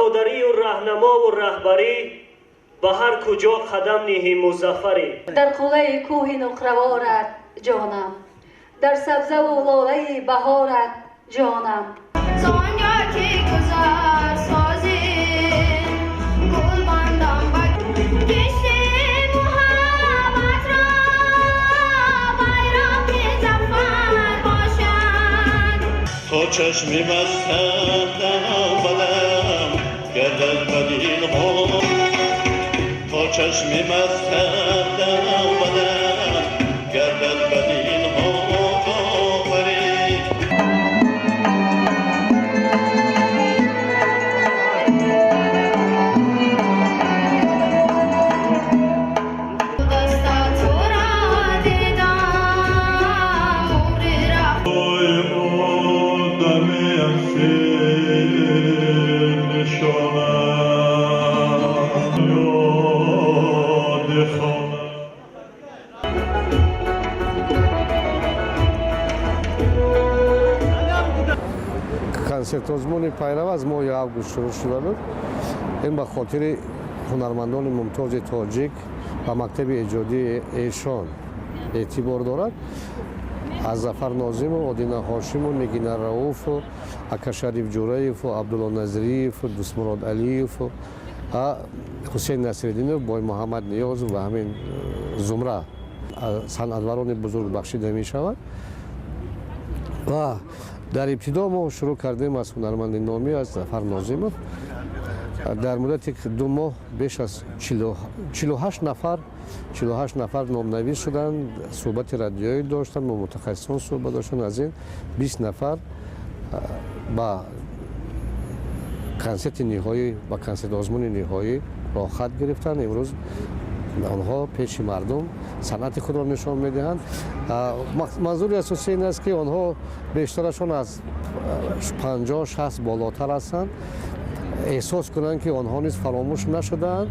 Бародарию раҳнамову раҳбарӣ, ба ҳар куҷо қадам ниҳӣ музаффарӣ. Дар қуллаи кӯҳи нуқраворат ҷонам, дар сабзаву лолаи баҳорат ҷонам. Сонё ки гузар созӣ гулбандам ба кишти муҳаббатро байроқи зафар бошад. То чашми мастам балам гардад бадин ҳо, то чашми мастам балам гардад бадин ҳо. Консерт-озмуни пайрав аз моҳи август шурӯъ шуда буд. Ин ба хотири ҳунармандони мумтози тоҷик ва мактаби эҷодии эшон эътибор дорад. Аз Зафар Нозимов, Одина Ҳошимов, Нигина Рауфу, Акашариф Ҷураеву, Абдулло Назриеву, Дӯстмурод Алиеву, Ҳусейн Насриддинов, Боймуҳаммад Ниёзов ва ҳамин зумра санъатварони бузург бахшида мешавад. Ва дар ибтидо мо шурӯъ кардем аз ҳунарманди номӣ, аз Зафар Нозимов. Дар муддати 2 моҳ беш аз 48 нафар номнавис шуданд, суҳбати радиоӣ доштанд, бо мутахассисон суҳбат доштанд. Аз ин 20 нафар ба консерти ниҳоӣ, ба консерт озмуни ниҳоӣ роҳхат гирифтанд. Имрӯз онҳо пеши мардум санъати худро нишон медиҳанд. Манзури асосӣ ин аст, ки онҳо бештарашон аз 50-60 болотар ҳастанд, эҳсос кунанд, ки онҳо низ фаромӯш нашудаанд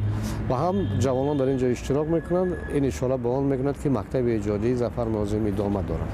ва ҳам ҷавонон дар ин ҷо иштирок мекунанд. Ин ишора ба он мекунад, ки мактаби эҷодии Зафар Нозим идома дорад.